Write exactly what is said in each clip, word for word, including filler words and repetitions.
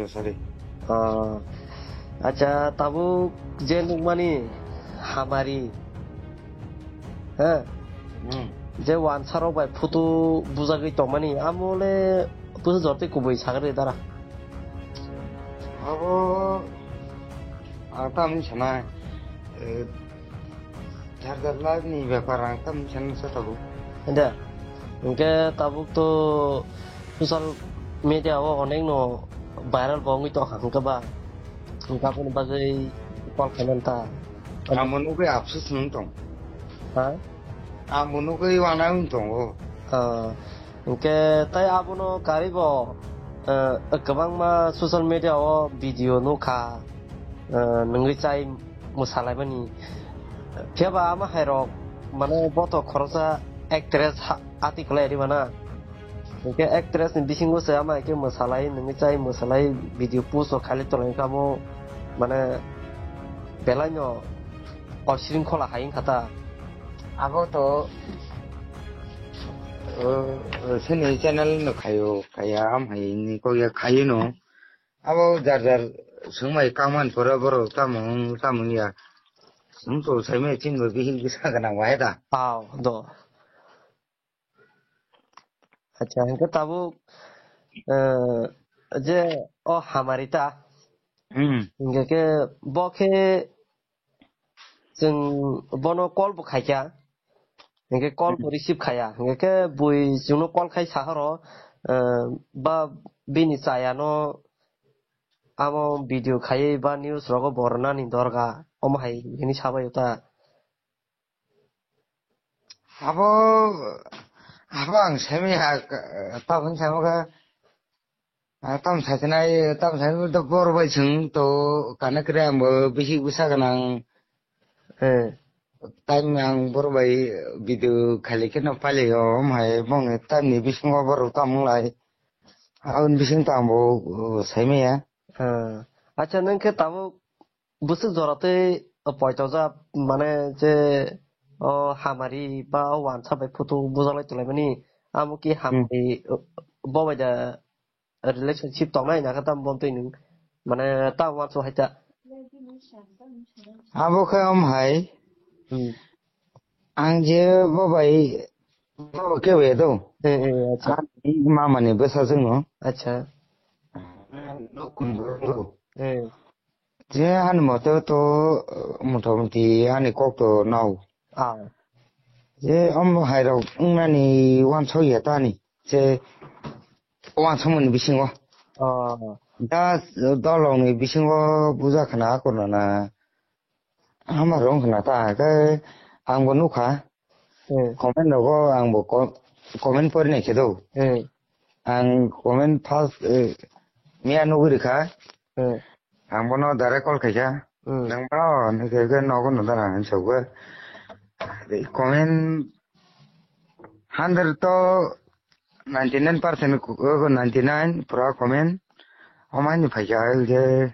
Sorry. Ah, acha, tabuk je nukmani hamari, ha? Hmm. Je wansarok bai photo bujagwi tongmani, amole bwsajortwi kubui sagri dara. Abo ang tamni sana, eh, Jar jar live ni bepar ang tam chan sa tabuk. Ende, hingke tabuk to social media o onek no viral bo wngwi tong kha hingke ba. Hingke aboni bagwi call khaimani ta. Amo nugwi apsus nung tong. Ha? Amo nugwi wana wng tongo. Ah, hingke tai abono karibo, eh, kwbangma social media o video nukha, eh, nungwi chai mwsalaimani. Phiya ba ama hai rok, mane, bo to khoroksa actress ha-, ati kwlai ri mana. Hingke actress ni bisingo se ama hai khe mwsalai, nungwi chai mwsalai video post rok khailai tongo, hingke amo, mane, belai no osringkhola hai wngkha ta. Abo to, uh, uh, sini channel no khayo, kaya am hai ni ko ya khayo no. Abo jar jar sungmai kangman pura borok tamo, tamo ya. Sum to sai me chin bo bihil bisa gana wa da. Aw, do. Acha, hingke tabuk, eh, je o hamari ta. Hmm. Hingke ke bo khe chwng bono call bo khaikha, hingke call bo receive khaya, hingke khe bui chwngno call khai sahoro, eh, ba bini chayano amo video khaiwi ba news rogo bo rwnani dorga, omo hai hini sabaio ta. Abo, abo ang semi ha, tabuk sami kha, ah, tam satinai, tam sami to bor bai chwng to kana kre ang bo bisi bwsa gwnang. Eh. Time ang bor bai video khali khe no pali o, om hai bong time ni bisingo bor tam lai. Aboni bising to ang bo, uh, sai maya. Ah. Acha, nang khe tabuk bwswk jora tei poitoja, mane, je o hamari ba o wansa bai photo bujalai tonglaimani, amo ki Hmm. hamari, o, bo bai da relationship tongnai na khe tamo bontwi nwng, mane, tamo wansa hai ta. Abo khe om hai. Hmm. Ang je bo bai, bo khe bai do. Eh, eh, acha. Ani mama ni bwsa jwng no. Acha. Eh. Je ani mote to, motamuti ani kok to nao. Ah. Je om hai rok wngnani wansok ya ta ni. Je wansok mani bisingo. Ah. Da dolong ni bisingo buja khna akorno na. Ama rong khna ta khe ang bo nukha. Hmm. Comment rogo ang bo ko-, comment pori nai khe do. Hmm. Ang comment first, eh, miya nugwi rikha. Hmm. Ang bono direct call khaikha. Hmm. Nang ba, ni khe khe nogo no dara ang sokwe. Comment hundred to ninety nine percent ko, ko ninety nine pura comment. Omani phaikha je.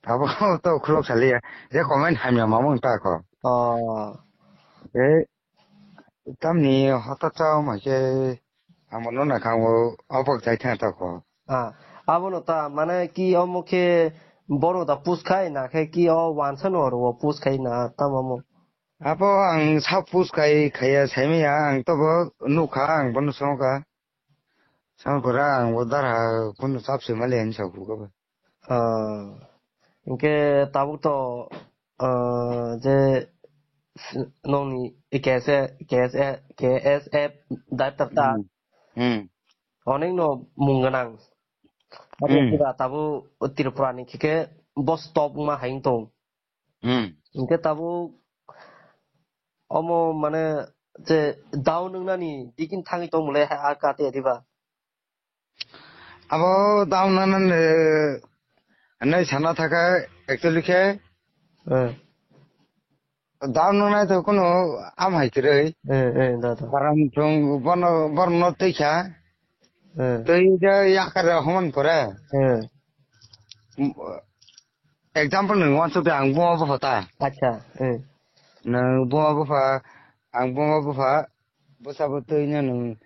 Abo to khulok saliya. Je comment hamya mamung ta ko. Oh. Eh, tamni hota chao ma khe amo no na khango obok jai thang ta ko. Ah, abono ta mane ki omo khe bono da push khai na khe ki o wansa no ro push khai na tamo mo. Abo ang sa push khai khaya saimaya ang to bo nukha ang bono songkha. Songkha ang bo dara kunu chap se mali ang sa khu ka ba. Ah, hingke tabuk to, ah, je s-, nongni K S A, K S A, K S F director ta. Hmm. Hmm. Onek no mung gwnang. Abo Hmm. pura tabuk Tripura ni khe khe bo stop wngma hai wng tong. Hmm. Hingke tabuk omo mane je down wngnani dikin thangwi tong mole ha, ha kate diba. Abo down nana, eh, nai sana thaka actually khe. Eh. Down nana to kono am hai kwrwi. Eh, eh, da, da. Karam chung bono, borno twi kha. Eh. Twi ja yakar homan pore. Eh. Example nung wansuk de ang buma bupha ta. Acha, eh. Nung buma bupha, ang buma bupha, bwsa bo twi no nung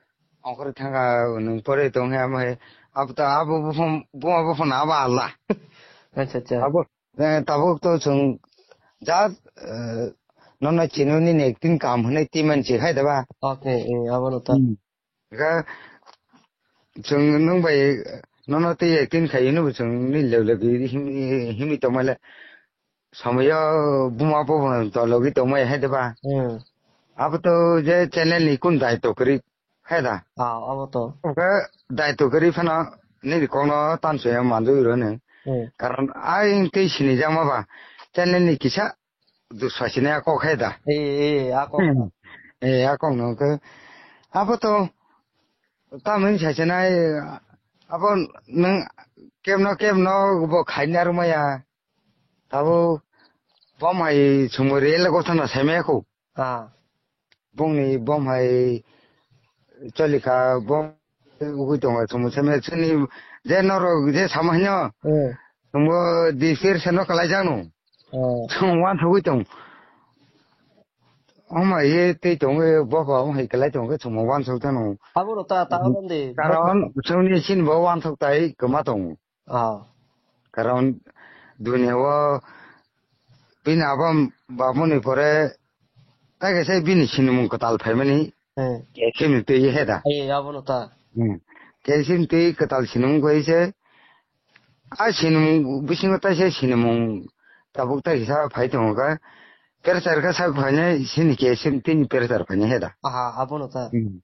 ongkhorwi thangkha, nung pore tong he amo he, Abo ta, abo buphang, buma buphang abo Allah. Acha, acha. Abo, eh, tabuk to chwng ja, eh, nono chino nini acting kam hwnwi twi man si khai da ba? Okay, eh, abo no ta. Hmm. Ga chwng nwng bai nono twi acting khai hwnwi bo chwng nini log log himwi tongmale. Somoyo buma bo bo tologwi tongmai hai da ba? Hmm. Abo to je channel ni kun daito kwrwi. Hai da. Ah, abo to. Oke, daito kwrwi phano nini kokno tansoya manjui rw ni. Hmm. Karon ai tei sinijakma ba channel ni kisa dusasini a kok hai da. Eh, eh, a kok. Hmm. Eh, a kok no ke. Abo to tamni sasinai abo nwng kebno kebno bo khaina rwmaya. Abo bom hai sumo rel gotha na saimaya ko. Ah. Bongni bom hai cholika bom ugui tongo sumo saimaya chini je norok je sama hino. Hmm. Sumo disir seno kalai jano. Oh. Sumo wan thogui tong. Oma ye tei tongo boba om hai kalai tongo sumo wan thog tano. Abo no ta ta ron de. Karon suni sin bo wan thog tai koma tongo. Ah. Karon dunia o bini abo babuni pore ta kaisa bini sinimung kwtal phaimani. Hmm. Kesim twi he da. Ai, abo no ta. Hmm. Kesim twi kwtal sinimung koi se. A sinimung bisingo ta se sinimung tabuk ta kisa phai tongo ka. Pressure ka sak phainai sini kesim tini pressure phainai he da. Aha, abo no ta. Hmm.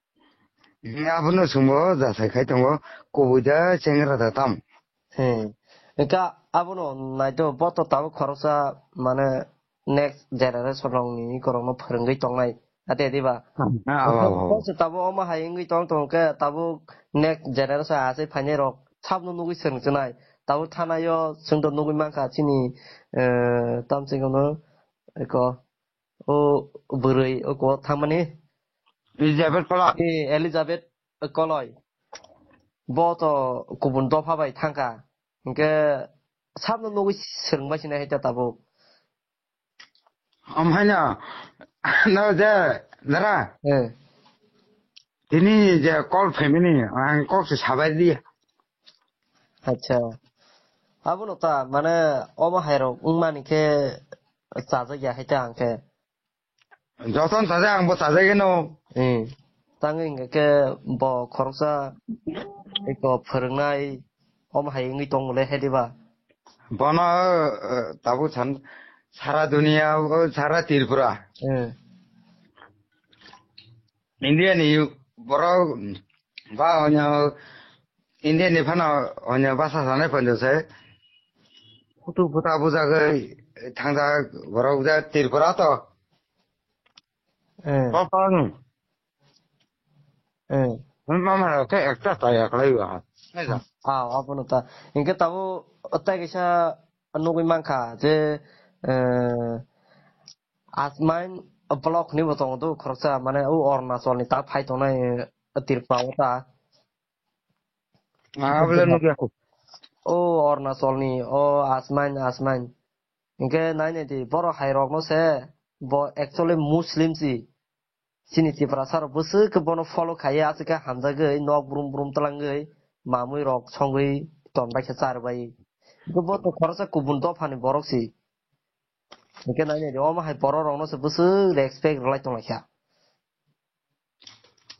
Abono sumbo jasai khai tongo, kubui da chengra da tam. Hmm. Engka abono naito, bo to tabuk khoroksa, mane, next generation rokni korokno phwrwngwi tongnai, ate diba? Ah, ah, ah, ah. Bo se tabuk omo hai wngwi tong tong khe, tabuk next generation asai phainai rok sabno nugwi swrwng chinai. Tabuk thanaio chwngto nugwi mankha chini, eh, tamchwngno eko, o bwrwi o ko thangmani. Elizabeth Koloi. Eh, Elizabeth Koloi. Bo to kubun dopha bai thangkha. Hinkhe sabno nugwi swrwngbai sinai hai ta tabuk. Om haino, no je, dara. Eh. Tini je call phaimani, ang kok se sabai di. Acha. Abono ta, mane, omo hairok wngmani khe chajak ya hai ta ang khe. Jotono chajak, ang bo chajak eno. Hmm. Tangwi hingkha khe bo khoroksa eko phwrwngnai, omo hai wngwi tongmole hai diba? Bono, eh, tabuk san, sara dunia, o sara Tripura. Hmm. India ni borok ba onyo India ni phano onyo basa sanai phano se. Kutu kuta bujagwi thangjak borok ja Tripura to. Eh. Bopang. Eh. Mama ke ekta ta ya klai wa. Nai ja. Ah, abono ta. Hinkhe tabuk tai kaisa nugwi mankha je, eh, Asmain block ni bo tongo do khoroksa, mane o Arunachal ni ta phai tongnai, eh, Tripura o ta. Ah, abole nukya ko. O Arunachal ni, o Asmain, Asmain. Hinkhe nai nai di, borok hai rok no se, bo actually Muslim si. Chini Tiprasa rok bwswk khe bono follow khaiya, aswk khe hamjagwi nok brum brum twlangwi mamui rok songwi ton bai khe char bai. Bo to khoroksa kubun dophani borok si. Hinkhe nai nai di, omo hai borok rokno se bwswk respect rwlai tonglaikha.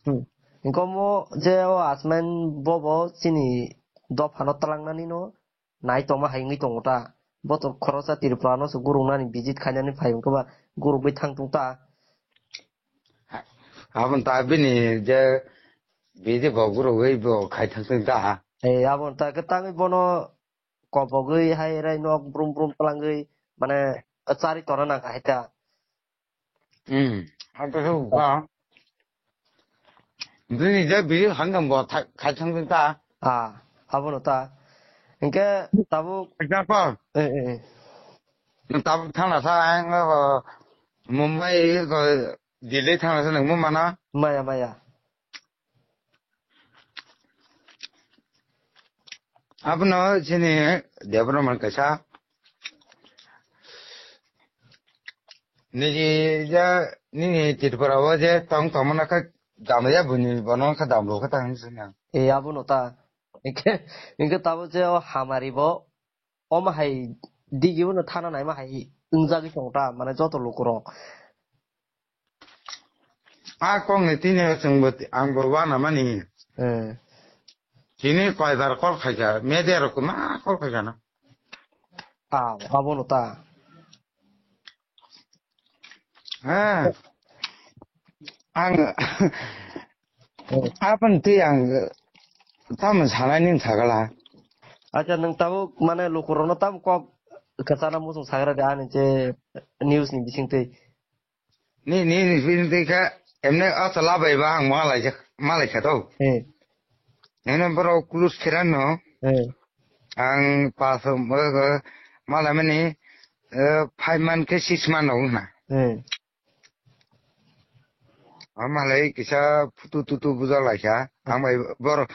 Hmm. Hinkhe omo je o Asmain bobo chini dophano twlangnani no nai tongma hai wngwi tongo ta. Bo to khoroksa Tripura no se guruknani visit khainani phai wngkhe ba gurukgwi thang tung ta. Aboni ta bini je visit bo gurukgwi bo khai thang tung ta. Ei, aboni ta khe tangwi bono kobogwi hai rai nok brum brum twlangwi, mane, chari tona nang hai ta. Hmm. Ang khe ba. Bini je bini hangam bo khai thang ta. Ah, abono ta. Hinkhe tabuk. Example. Eh, eh, eh. Nwng tabuk thangna sa ang, uh, Mumbai, uh, Delhi thangna sa nwng mumana? Maya, maya. Abono chini Debbarma kaisa. Nini ja, nini Tripura o je tong tongmana kha damya buni bono kha damlo kha tang sina. E, abono ta. Hinkhe, hinkhe tabuk je o hamari bo, omo hai digi uno thana naima hai wngjagwi tongo ta, mane joto lukurok. A kok ni tini chwngbo, angbo wana mani. Eh. Tini koibar call khaikha, media rok ma call khaikha na. Ah, abono ta. Ha. Ang, eh, apun ti ang tamo sanai ning sagala. Acha, nwng tabuk mane lukurokno tamo kok kwchana muchung sagra de ani je news ni bising twi. Ni, ni, ni, ni, ni, kha, emne o chwla bai ba ang malaijak, malaikha to. Eh. Emne borok kulus khiran no. Eh. Ang pas, eh, eh, malai mani, eh, five month khe six month rok wngna. Eh. O malai kisa phutu tutu bujak laikha. Ang bai borok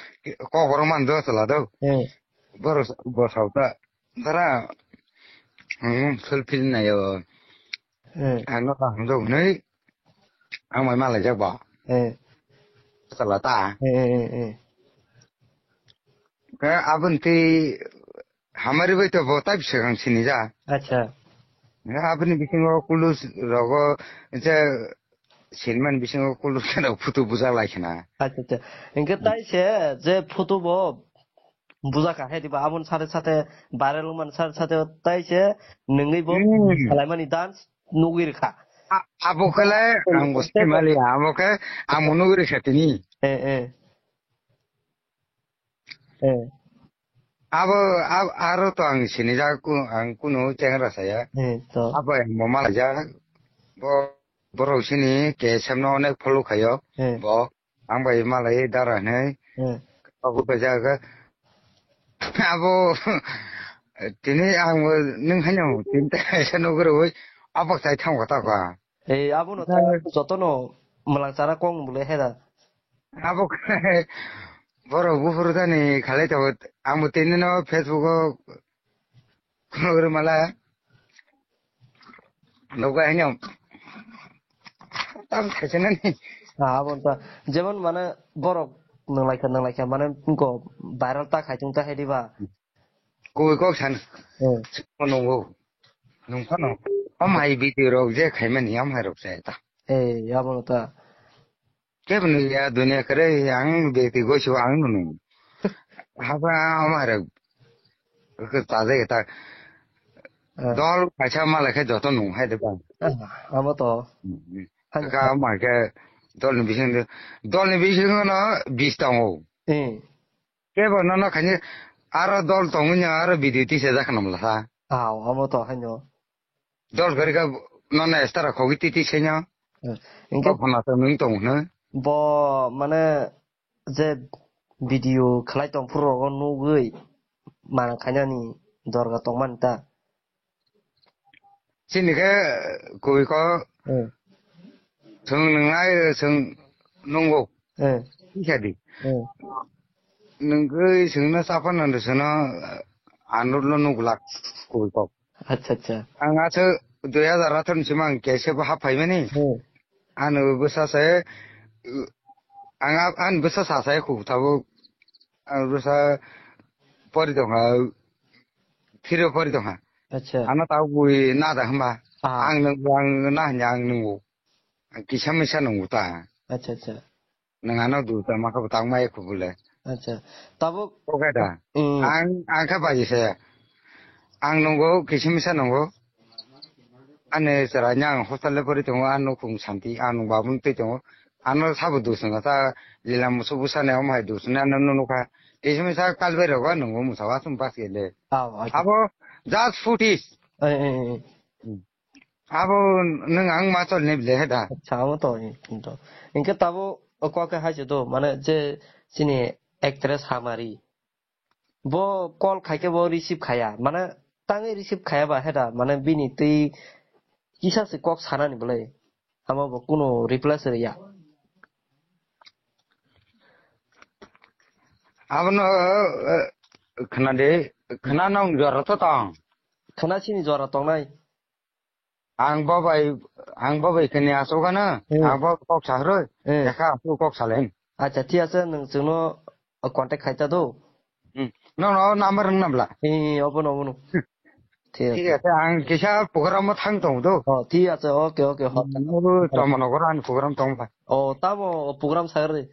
kok borok man do chwla do. Eh. Borok bo sauta. Dara, hmm, fulfill na yo. Eh. Ang no kaham jok nai. Ang mai malai jak ba. Eh. Sala ta. Eh, eh, eh, eh. Ka abun ti hamari bai to bo tai bwswk ang sini ja. Acha. Ka abuni bisingo kulus rogo je sinman bisingo kulus kana photo bujak lai khna. Acha, acha. Engke tai se je photo bo bujak ka he diba, aboni sate sate viral man sate sate tai se nungui bo hmm, salaimani dance nugui rikha. A-, abo kele ang bo simali, abo ke ang mo nugui rikha tini. Eh, eh. Eh. Abo, ab-, aro to ang sinijak ku-, ang kunu chengra saya. Eh, to. Abo ang bo malajak. Bo, borok sini K S M no onek follow khayo. Eh. Bo. Ang bai malai dara hinwi. Hmm. Abo kaisa ka. Abo tini ang nwng haino tini ta kaisa nugurwi abo chai thang kota ka. Ei, abono ta jotono mwlang chara kong bole heda. Abo borok buphuru tani khalai tongo. Ang bo tini no Facebook o Khorokre mala. Nogo haino. Tam khaisa nani. Ah, abo ta. Jemon mane borok nang laikha, nang laikha, mane ko viral ta khai tung ta hai diba. Koi kok san. Hmm. Nungo. Nung phano. Am hai video rok je khai mani am hai rok sai ta. Eh, abo ta. Kebo nung ya dunia kare ang bekti goisu ang nung. Haba amare ke taje ta. Ah. Dol kaisa mala khe joto nung hai de ba. Ah, abo to. Hmm. Hai. Ka ma khe dol ni bising de, dol ni bising no bis tongo. Hmm. Kebo no no khani aro dol tongo nya aro video tise jak nam la ha. Ah, abo to haino. Dol gari ka nono estara khogi titi senya. Eh, engke kok phana to nung tong hna. Bo mane je video khlai tong phuru rogo nugui mana khainani dorga tongmani ta. Chini khe koi ko hmm. Chwng nung ai chwng nungo. Eh. Kisa di. Eh. Nung gwi chwngno chaphan nando sono anur lo nuglak koi kok. Acha, acha. Ang aso dui hazar atharo ni simi ang K S F o hap phaimani. Hmm. Ano bwsa se, ang a-, ang bwsa sa sai khu tabuk. Ang bwsa pori tongkha, phiro pori tongkha. Acha. Ano tabuk bui nada hwnba. Ah. Ang nung, ang na hanya ang nungo. Ang kisa misa nungo ta. Acha, acha. Nwng ano duta ma khe bo tang mai khu bole. Acha. Tabuk. Oke da. Hmm. Ang, ang khe bai se. Ang nungo, kisimisa nungo. Ani chwrai ni ang hostel le pori tongo, ang nukhung santi, ang nung babun twi tongo. Ano sabo dusung ta lila musu busa ne om hai dusung ne ano nukha. Kisimisa kalbai rogo nungo musa wa sum pas gele. Aw, acha. Abo just footage. Eh, eh, eh. Hmm. Abo nwng ang ma chol ni ble he da. Acha, amo to, eh, to. Hinkhe tabo o kok khe hai se do, mane je chini actress hamari. Bo call khai khe bo receive khaya, mane tangwi receive khaya ba he da, mane bini twi kisa se kok sanani bole. Amo bo kuno reply se riya. Abono, eh, khna de, khna nang jora to tong. Khna chini jora tongnai. Ang bo bai, ang bo bai kene asuk ano, hmm. Ang bo kok sahroi, hmm. Ekha asuk kok salen. Acha, thik ase, nwng chwngno contact khai ta do. Hmm. No, no, number wng nabla. Hi, hi, obono, obono. Thik thik ase. Ase, ang kisa program o thang tong do. Oh, thik ase, okay, okay, hot. Chamano gora ani program tong ba. Oh, tamo program sagri.